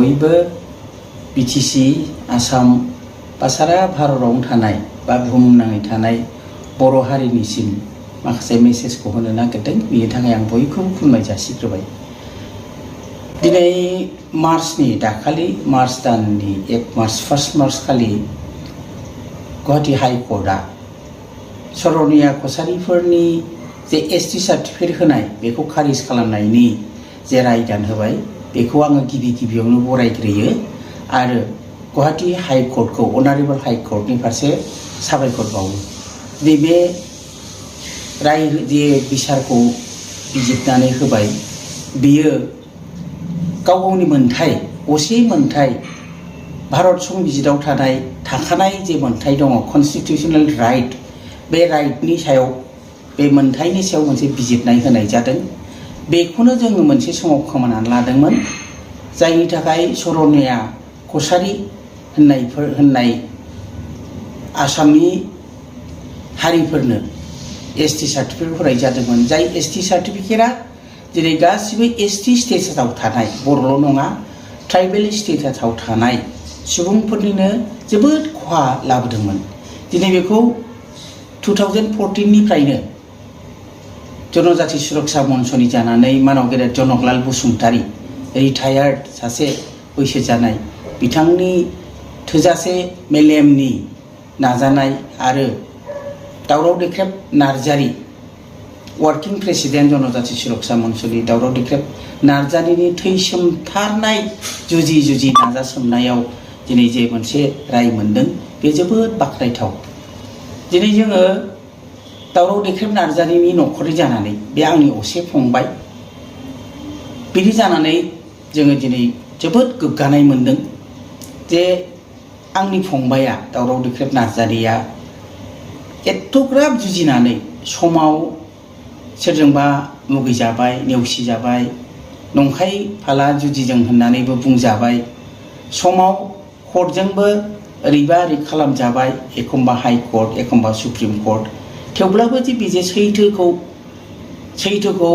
बयबो बिटिसि आसाम बा सारा भारतावनो थानाय बा बुहुमनाङै थानाय बर' हारिनिसिम माखासे मेसेजखौ होनो नागिरदों। बेनि थाखाय आं बयखौबो खुलुमनाय जासिग्रोबाय। दिनै मार्चनि दाखालि मार्च दाननि 1 मार्च खालि गुवाहाटी हाइकर्टआ सरनिया कसारिफोरनि जे एसटि सार्टिफिकेट होनाय बेखौ खारिज खालामनायनि जे रायदान होबाय बेखौ आङो गिबियावनो बरायग्रोयो आरो गुवाहाटी हाइकर्टखौ अनारेबल हाइकर्टनि फारसे साबायखर बावो। बे राय जे बिसारखौ बिजिरनानै होबाय बियो गावनि मोन्थाय असे मोन्थाय भारत संबिजिराव थाखानाय जे मोन्थाय दङ कनस्टिटिउसनेल राइट, बे राइटनि सायाव बे मोन्थायनि सायाव मोनसे बिजिरनाय होनाय जादों। बेखौनो जोङो मोनसे समाव खोमानानै लादोंमोन, जायनि थाखाय सरनिया कसारि होननाय आसामनि हारिफोरनो एसटि सार्टिफिकेट होनाय जादोंमोन। जाय एसटि सार्टिफिकेटआ दिनै गासिबो एसटि स्टेटासआव थानाय बर'ल' नङा ट्राइबेल स्टेटासआव थानाय सुबुंफोरनिनो जोबोद खहा लाबोदोंमोन। दिनै बेखौ 2014 निफ्रायनो जनजाति सुरक्षा मन्चनि जानानै मानव गेदेर जनकलाल बसुमतारी रिटायार्ड सासे बैसो जानाय बिथांनि थोजासे मेलेमनि नाजानाय आरो दावराव देख्रेब नार्जारी वार्किं प्रेसिडेन्ट जनजाति सुरक्षा मन्चनि दावराव देख्रेब नार्जारीनि थै सोमथारनाय जुजि नाजासोमनायाव दिनै जे मोनसे राय मोनदों बे जोबोद बाख्नायथाव। दिनै जोङो दावराव देख्रेब नार्जारीनि न'खरनि जानानै बे आंनि असे फंबाय बिदि जानानै जोङो दिनै जोबोद गोग्गानाय मोनदों जे आंनि फंबाया दावराव देख्रेब नार्जारीया एथ'ग्राब जुजिनानै समाव सोरजोंबा मुगैजाबाय, नेवसिजाबाय, नंखाय फाला जुजिजों होननानैबो बुंजाबाय, समाव कर्टजोंबो ओरैबा ओरै खालामजाबाय, एखमबा हाइकर्ट एखमबा सुप्रिम कर्ट। थेवब्लाबो जे बे जे सैथोखौ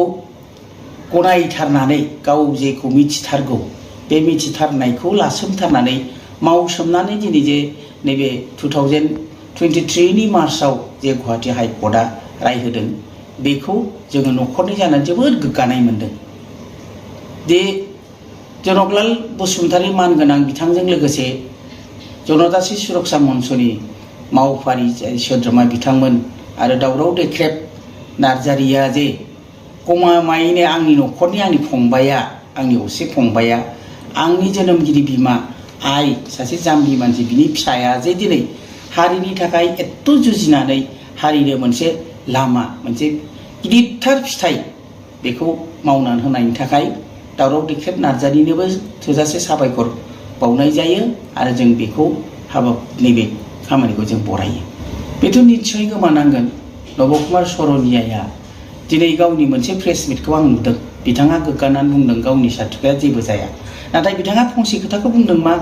गनायथारनानै गाव जेखौ मिथिथारगौ बे मिथिथारनायखौ लासोमथारनानै मावसोमनानै दिनै जे नैबे 2023 नि मार्चआव जे गुवाहाटी हाइकर्टआ राय होदों बेखौ जोङो न'खरनि जानानै जोबोद गोग्गानाय मोनदों। दे जनकलाल बसुमतारी मानगोनां बिथांजों लोगोसे जनजाति सुरक्षा मन्चनि मावफारि सोद्रोमा बिथांमोन आरो दावराव देख्रेब नार्जारीया जे गमामायैनो आंनि न'खरनि आंनि फंबाया, आंनि असे फंबाया, आंनि जोनोमगिरि बिमा आइ सासे जाम्बि मानसि बिनि फिसाया जे दिनै हारिनि थाखाय एथ' जुजिनानै हारिनो मोनसे लामा, मोनसे गिदिरथार फिथाइ बेखौ मावनानै होनायनि थाखाय दावराव देख्रेब नार्जारीनोबो थोजासे साबायखर बावनाय जायो आरो जों बेखौ नैबे खामानिखौ जों बरायो। बेथ' निस्सय गोमानांगोन। नबकुमार सरनियाया दिनै गावनि मोनसे प्रेस मिटखौ आं नुदों। बिथाङा गोग्गानानै बुंदों गावनि सार्टिफिकेटआ जेबो जाया, नाथाय बिथाङा फंसे खोथाखौ बुंदों मा,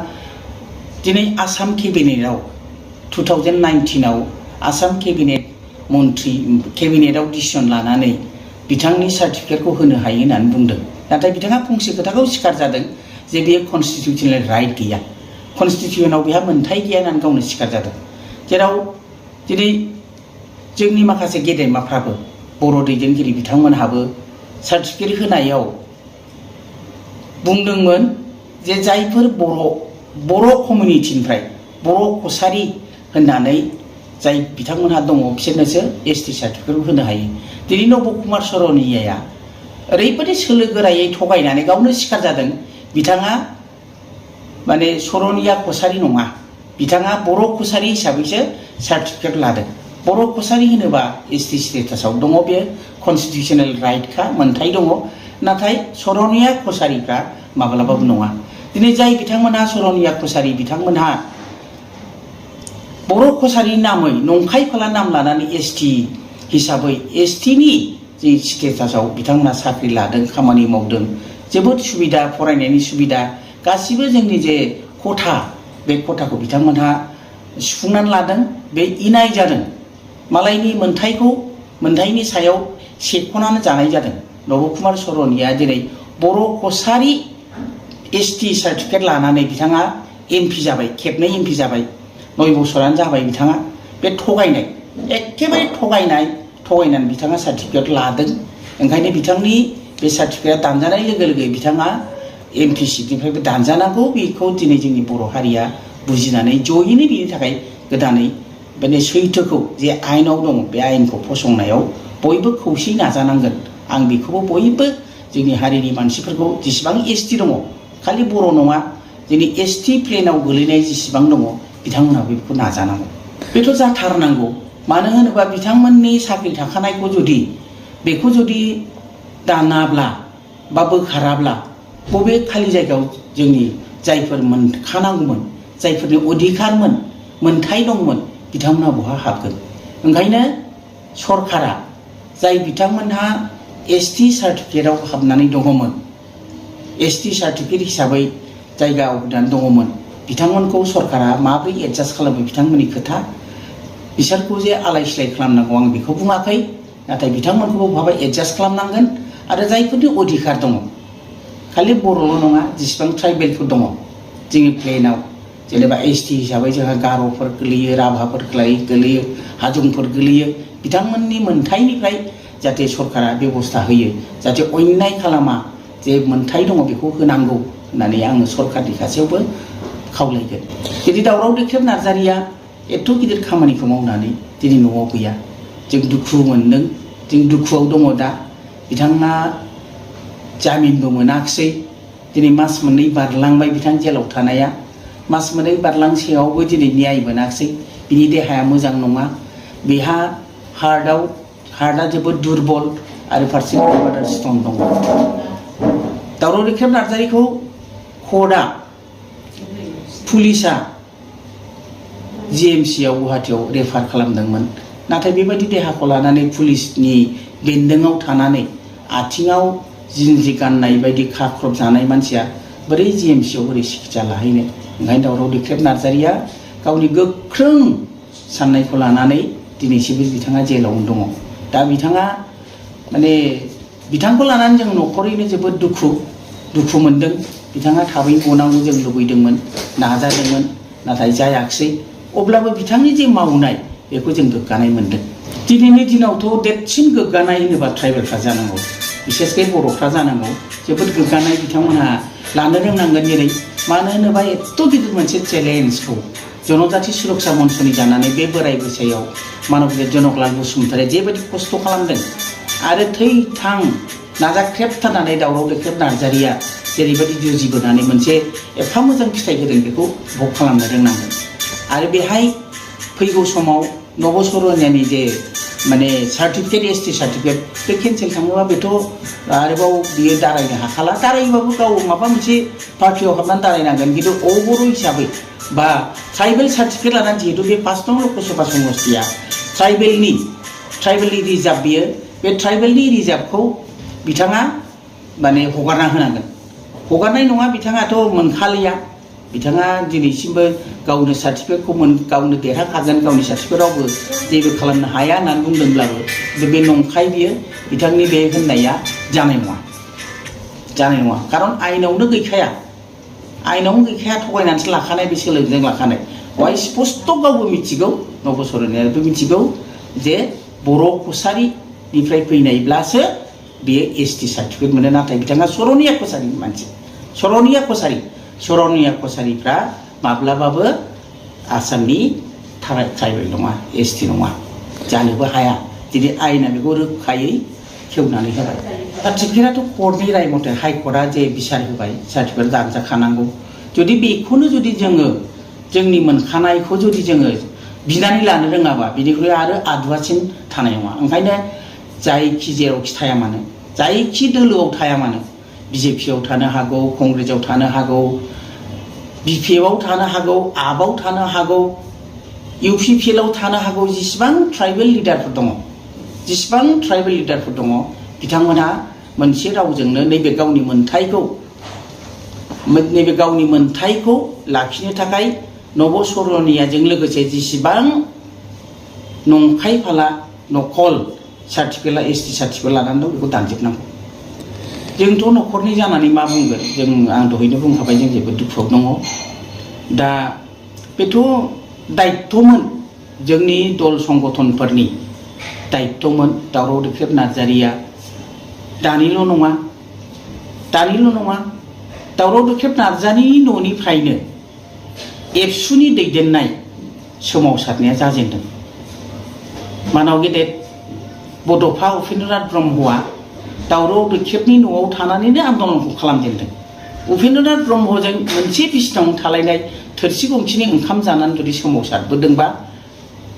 दिनै आसाम केबिनेटआव 2019आव आसाम केबिनेटआव डिसिसन लानानै बिथांनि सार्टिफिकेटखौ होनो हायो होननानै बुंदों। नाथाय बिथाङा फंसे खोथाखौ सिखार जादों जे बेयो कनस्टिटिउसनेल राइट गैया, कनस्टिटिउसनाव बेहा मोन्थाय गैया होननानै गावनो सिखार जादों। जेराव दिनै जोंनि माखासे गेदेमाफ्राबो बर' दैदेनगिरि बिथांमोनहाबो सार्टिफिकेट होनायाव बुंदोंमोन जे जायफोर बर' कमिउनिटिनिफ्राय बर' कसारि होननानै जाय बिथांमोनहा दङ बिसोरनोसो एसटि सार्टिफिकेट होनो हायो। दिनै नबकुमार सरनियाया ओरैबायदि सोलो गोरायै थगायनानै गावनो सिखार जादों बिथाङा माने सरनिया कसारि नङा, बिथाङा बर' कसारि हिसाबैसो सार्टिफिकेट लादों। बर' कसारि होनोबा एसटि स्टेटासआव दङ, बेयो कनस्टिटिउसनेल राइटखा, मोन्थाय दङ। नाथाय सरनिया कसारिफ्रा माब्लाबाबो नङा। दिनै जाय बिथांमोनहा सरनिया कसारि बिथांमोनहा बर' कसारि नामै नंखाय फाला नाम लानानै एसटि हिसाबै एसटिनि जे स्टेटासआव बिथांमोनहा साख्रि लादों, खामानि मावदों, जोबोद सुबिदा, फरायनायनि सुबिदा, गासिबो जोंनि जे खथा बे खथाखौ बिथांमोनहा सुफुंनानै लादों। बे इनाय जादों, मालायनि मोन्थायनि सायाव सेख'नानै जानाय जादों। नबकुमार सरनिया दिनै बर' कसारि ST सार्टिफिकेट लानानै बिथाङा MP जाबाय, खेबनै MP जाबाय, 9 बोसोरानो जाबाय बिथाङा। बे थगायनाय, एखेबारे थगायनानै बिथाङा सार्टिफिकेट लादों। ओंखायनो बिथांनि बे सार्टिफिकेट दानजानाय लोगो लोगो बिथाङा MP सिटनिफ्रायबो दानजानांगौ। बेखौ दिनै जोंनि बर' हारिया बुजिनानै जयैनो बेनि थाखाय गोदानै माने सैथोखौ जे आयेनाव दङ बे आयेनखौ फसंनायाव बयबो खौसेयै नाजानांगोन। आं बेखौबो बयबो जोंनि हारिनि मानसिफोरखौ जेसेबां ST दङ, खालि बर' नङा, जोंनि ST प्लेनाव गोलैनाय जेसेबां दङ बिथांमोनहाबो बेखौ नाजानांगौ। बेथ' जाथारनांगौ। मानो होनोबा बिथांमोननि साख्रि थाखानायखौ बेखौ जुदि दानाब्ला बा बोखाराब्ला बबे खालि जायगायाव जोंनि जायफोर मोनखानांगौमोन, जायफोरनि अधिकारमोन, मोनथाय दंमोन, बिथांमोनहा बहा हाबगोन? ओंखायनो सरकारा जाय बिथांमोनहा ST सार्टिफिकेटआव हाबनानै दङमोन, ST सार्टिफिकेट हिसाबै जायगा आवग्रिनानै दङमोन, बिथांमोनखौ सरकारा माबोरै एडजास्ट खालामो बिथांमोननि खोथा। बिसोरखौ जे आलाय सिलाय खालामनांगौ आं बेखौ बुङाखै, नाथाय बिथांमोनखौबो बहाबा एडजास्ट खालामनांगोन। आरो जायफोरनि अधिकार दङ, खालि बर'ल' नङा, जेसेबां ट्राइबेलफोर दङ जोंनि प्लेनाव, जेनेबा ST हिसाबै जोंहा गार'फोर गोलैयो, राभाफोर गोलैयो, हाजंफोर गोलैयो, बिथांमोननि मोनथायनिफ्राय जाहाथे सरकारा बेबस्था होयो, जाहाथे अन्याय खालामा, जे मोनथाय दङ बेखौ होनांगौ होननानै आङो सरकारनि खाथियावबो खावलायगोन। जुदि दावराव देख्रेब नार्जारिया एथ' गिदिर खामानिखौ मावनानै दिनै न'आव गैया, जों दुखु मोनदों, जों दुखुआव दङ दा। बिथाङा जामिनबो मोनाखिसै, दिनै मास मोननै बारलांबाय बिथां जेलाव थानाया। मास मोननै बारलांसेयावबो दिनै न्याय मोनाखिसै। बिनि देहाया मोजां नङा, बेहा हार्टआ जोबोद दुरबल आरो फारसेथिं स्टन दङ। दावराव देख्रेब नार्जारिखौ कर्टआ, पुलिसआ GMC आव गुवाहाटीयाव रेफार खालामदोंमोन। नाथाय बेबायदि देहाखौ लानानै पुलिसनि बेन्दोङाव थानानै आथिङाव जिन्ज्रि गाननाय बायदि खाख्रब जानाय मानसिया बोरै GMC आव बोरै सिकित्सा लाहैनो? ओंखायनो दावराव देख्रेब नार्जारिया गावनि गोख्रों साननायखौ लानानै दिनैसिमबो बिथाङा जेलावनो दङ। दा बिथाङा माने बिथांखौ लानानै जों न'खरैनो जोबोद दुखु मोनदों। बिथाङा थाबै गनांगौ जों लुबैदोंमोन, नाजादोंमोन, नाथाय जायाखिसै। अब्लाबो बिथांनि जे मावनाय बेखौ जों गोग्गानाय मोनदों। दिनैनि दिनावथ' देरसिन गोग्गानाय होनोबा ट्राइबेलफ्रा जानांगौ, बिसेसकै बर'फ्रा जानांगौ। जोबोद गोग्गानाय बिथांमोनहा लानो रोंनांगोन। जेरै मानो होनोबा एथ' गिदिर मोनसे चेलेन्जखौ जनजाति सुरक्षा मन्चनि जानानै बे बोराय बैसोआव मानबदेब जनकलाल बसुमतारिया जेबायदि खस्थ' खालामदों आरो थै-थां नाजाख्रेबथारनानै दावराव देख्रेब नार्जारिया जेरैबायदि जुजिबोनानै मोनसे एफा मोजां फिथाइ होदों, बेखौ भग खालामनो रोंनांगोन। आरो बेहाय फैगौ समाव नबसरनियानि जे माने सार्टिफिकेट, ST सार्टिफिकेट बे केन्सेल थाङोबा बेथ' आरोबाव बियो दारायनो हाखाला। दारायोबाबो गाव माबा मोनसे पार्टियाव हाबनानै दारायनांगोन। खिन्थु अबर' हिसाबै बा ट्राइबेल सार्टिफिकेट लानानै जिहेतु बे 5 नं लकसभा समस्तिया ट्राइबेलनि रिजार्भ, बियो बे ट्राइबेलनि रिजार्भखौ बिथाङा माने हगारना होनांगोन। हगारनाय नङा, बिथाङाथ' मोनखालिया। बिथाङा दिनैसिमबो गावनो सार्टिफिकेटखौ गावनो देरहाखागोन, गावनि सार्टिफिकेट रावबो जेबो खालामनो हाया होननानै बुंदोंब्लाबो बे नंखाय। बियो बिथांनि बे होननाया जानाय नङा। खारन आयेनावनो गैखाया, थगायनानैसो लाखानाय, बे सोलोजों लाखानाय। बेवहाय स्पस्ट गावबो मिथिगौ, नबसरनियाबो मिथिगौ जे बर' कसारिनिफ्राय फैनायब्लासो बेयो ST सार्टिफिकेट मोनो। नाथाय बिथाङा सरनिया कसारिनि मानसि, सरनिया कसारिफ्रा माब्लाबाबो आसामनि ट्राइबेल नङा, ST नङा, जानोबो हाया। दिनै आयेना बेखौ रोखायै खेवनानै होबाय। सार्टिफिकेटआथ' कर्टनि राय मथे हाइकर्टआ जे बिसार होबाय, सार्टिफिकेट दानजाखानांगौ। जुदि बेखौनो जुदि जोङो जोंनि मोनखानायखौ जुदि जोङो बिनानै लानो रोङाबा, बिनिख्रुइ आरो आदुवासिन थानाय नङा। ओंखायनो जायखि जेरावखि थाया मानो, जायखि दोलोआव थाया मानो, BJP आव थानो हागौ, कंग्रेसआव थानो हागौ, BPF आव थानो हागौ, आबाव थानो हागौ, UPPL आव थानो हागौ, जेसेबां ट्राइबेल लिडारफोर दङ, बिथांमोनहा मोनसे रावजोंनो नैबे गावनि मोनथायखौ लाखिनो थाखाय नबसरनियाजों लोगोसे जेसेबां नंखाय फाला नकल सार्टिफिकेट, ST सार्टिफिकेट लानानै दं, बेखौ दानजोबनांगौ। जोंथ' न'खरनि जानानै मा बुंगोन जों आं दहायनो बुंखाबाय जों जोबोद दुखुआव दङ दा बेथ' दायित्वमोन जोंनि दल संगठनफोरनि दायित्वमोन दावराव देख्रेब नार्जारिया दानिल' नङा दावराव देख्रेब नार्जारिनि न'निफ्रायनो एबसुनि दैदेननाय सोमावसारनाया जाजेनदों मानाव गेदेर बड'फा उपेन्द्रनाथ ब्रह्मआ दावराव देख्रेबनि न'आव थानानैनो आन्दलनखौ खालामजेनदों उपेन्द्रनाथ ब्रह्मजों मोनसे बिसिनायावनो थालायनाय थोरसि गंसेनि ओंखाम जानानै जुदि सोमावसारबोदोंबा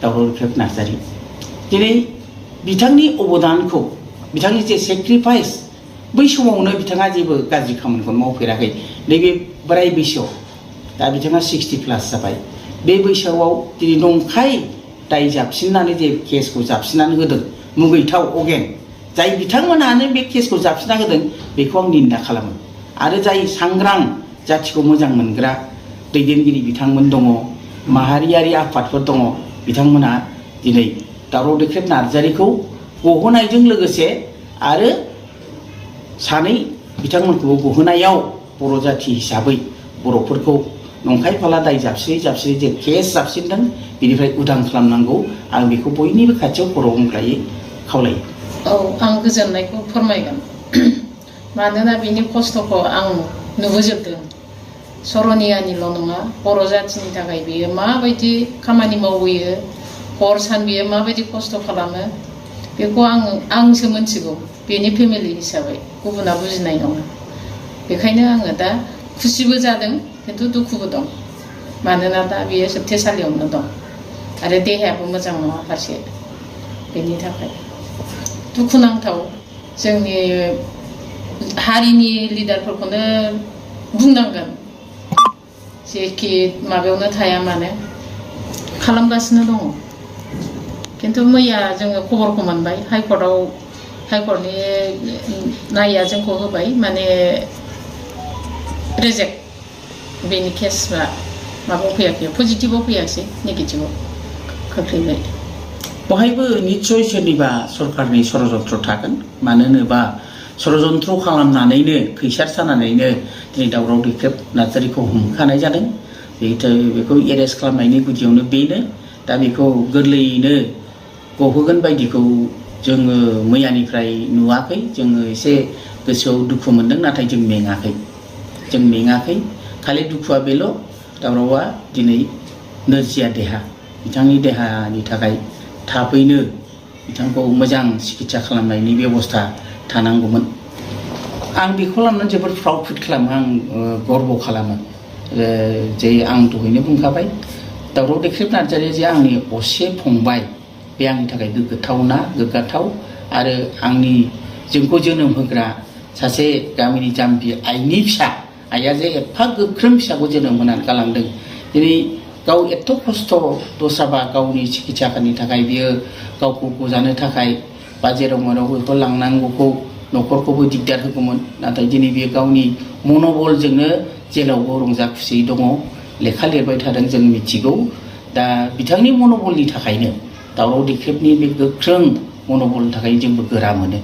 दावराव देख्रेब नार्जारि दिनै बिथांनि अबदानखौ बिथांनि जे सेक्रिफाइस बै समावनो बिथाङा जेबो गाज्रि खामानिखौ मावफेराखै नैबे बोराय बैसोआव दा बिथाङा 60+ जाबाय बे बैसोआव दिनै नंखाय दाय जाबसिननानै जे केसखौ जाबसिननानै होदों मुगैथाव अगेन जाय बिथांमोनानो बे केसखौ जाबसिनना होदों बेखौ आं निन्दा खालामो आरो जाय सांग्रां जाथिखौ मोजां मोनग्रा दैदेनगिरि बिथांमोन दङ माहारियारि आफादफोर दङ बिथांमोना दिनै दावराव देख्रेब नार्जारिखौ गहोनायजों लोगोसे आरो सानै बिथांमोनखौ गहोनायाव बर' जाथि हिसाबै बर'फोरखौ नंखाय फाला दाय जाबसिनै जे केस जाबसिनदों बेनिफ्राय उदां खालामनांगौ आं बेखौ बयनिबो खाथियाव खर' गंग्रायै खावलायो। औ आं गोजोननायखौ फोरमायगोन मानोना बिनि खस्थ'खौ आं नुबोजोबदों सरनियानिल' नङा बर' जाथिनि थाखाय बियो माबायदि खामानि मावबोयो हर सान बियो माबायदि खस्थ' खालामो बेखौ आंसो मोनथिगौ बेनि फेमिलि हिसाबै गुबुना बुजिनाय नङा बेखायनो आङो दा खुसिबो जादों खिन्थु दुखुबो दं मानोना दा बियो जोबथेसालियावनो दं आरो देहायाबो मोजां नङा फारसे बेनि थाखाय दुखुनांथाव जोंनि हारिनि लिडारफोरखौनो बुंनांगोन जेखि माबायावनो थाया मानो खालामगासिनो दङ खिन्थु मैया जोङो खबरखौ मोनबाय हाइकर्टनि नाया जोंखौ होबाय माने रिजेक्ट बेनि केसआ माबायाव फैयाखै पजिटिभाव फैयासै नेगेटिभाव खोख्लैबाय बहायबो निस्सय सोरनिबा सरकारनि षड़यन्त्र थागोन मानो होनोबा षड़यन्त्र खालामनानैनो खैसार सानानैनो दिनै दावराव देख्रेब नार्जारिखौ हमखानाय जादों बेखौ एरेस्ट खालामनायनि गुदियावनो बेनो दा बेखौ गोरलैयैनो गहोगोन बायदिखौ जोङो मैयानिफ्राय नुवाखै जोङो एसे गोसोआव दुखु मोनदों नाथाय जों मेङाखै खालि दुखुआ बेल' दावरावआ दिनै नोरजिया देहा बिथांनि देहानि थाखाय थाबैनो बिथांखौ मोजां सिकित्सा खालामनायनि बेबस्था थानांगौमोन आं बेखौ लानानै जोबोद प्राउड फिल खालामो आं गर्व खालामो जे आं दहायनो बुंखाबाय दावराव देख्रेब नार्जारिया जे आंनि असे फंबाय बे आंनि थाखाय गोग्गाथाव आरो आंनि जोंखौ जोनोम होग्रा सासे गामिनि जाम्बि आइनि फिसा आइया जे एफा गोख्रों फिसाखौ जोनोम होनानै गालांदों दिनै गाव एथ' खस्थ' दस्राबा गावनि सिकित्सानि थाखाय बियो गावखौ गजानो थाखाय बा जेराव मेराव बेखौ लांनांगौखौ न'खरखौबो दिगदार होगौमोन नाथाय दिनै बियो गावनि मन'बलजोंनो जेरावबो रंजा खुसियै दङ लेखा लिरबाय थादों जों मिथिगौ दा बिथांनि मन'बलनि थाखायनो दावराव देख्रेबनि बे गोख्रों मन'बलनि थाखाय जोंबो गोरा मोनो।